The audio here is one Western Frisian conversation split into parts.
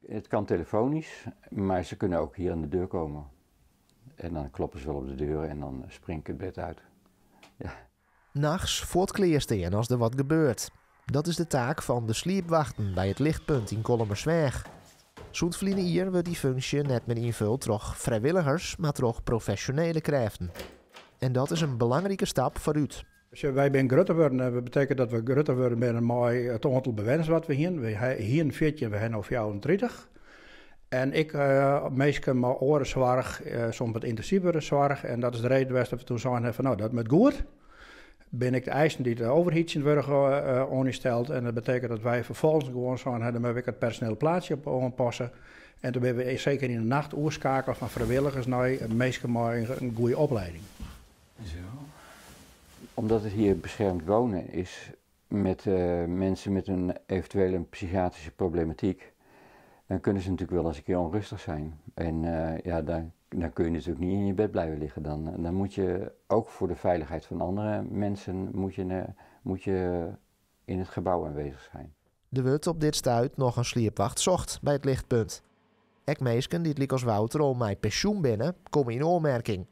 Het kan telefonisch, maar ze kunnen ook hier aan de deur komen. En dan kloppen ze wel op de deur en dan spring ik het bed uit. Ja. Nachts fuort klearstean as der wat gebeurt. Dat is de taak fan de sliepwachten by it Lichtpunt yn Kollumersweach. Sûnt ferline jier wurdt dy funksje net mear ynfuld troch frijwilligers, mar troch profesjonele krêften. En dat is in belangrike stap foarút. Wy binne grutter wurden en dat betekent dat we grutter wurden binne mei it oantal bewenners wat we hienen. We hienen 14, we ha no 34. En ek minsken mei oare soarch, soms wat yntinsivere soarch. En dat is de reden west dat we toen sein ha fan no, dat moat goed. Binne ek de eisen dy't de overheid tsjintwurdich oan ús stelt. En dat betekent dat wy ferfolgens gewoan sein ha, dan moatte we ek it personeel plaatsje op oanpasse. En toen binne we seker yn de nacht oerskeakele fan frijwilligers nei minsken mei in goede oplieding. Zo. Omdat het hier beschermd wonen is met mensen met een eventuele psychiatrische problematiek, dan kunnen ze natuurlijk wel eens een keer onrustig zijn. En ja, dan kun je natuurlijk niet in je bed blijven liggen. Dan moet je ook voor de veiligheid van andere mensen moet je in het gebouw aanwezig zijn. Der wurdt op dit stuit noch in sliepwacht socht by it Lichtpunt. Ek minsken dy't lykas Wouter al mei pensjoen binne, komme yn oanmerking.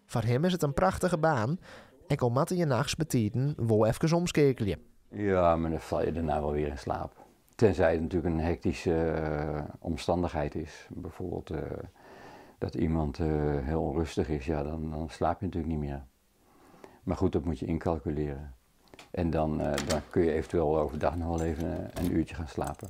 Foar him is it in prachtige baan, ek al moatte je nachts betiden wol efkes omskeakelje. Ja, mar dan fal je dêrnei wol wer yn sliep. Tenzij it natuerlik in hektyske omstannichheid is. Bijvoorbeeld dat iemand hiel ûnrêstich is, ja, dan sliepe je natuerlik net mear. Mar goed, dat moatte je ynkalkulearje. En dan kun je eventueel overdag noch wol even in uurtsje gean sliepen.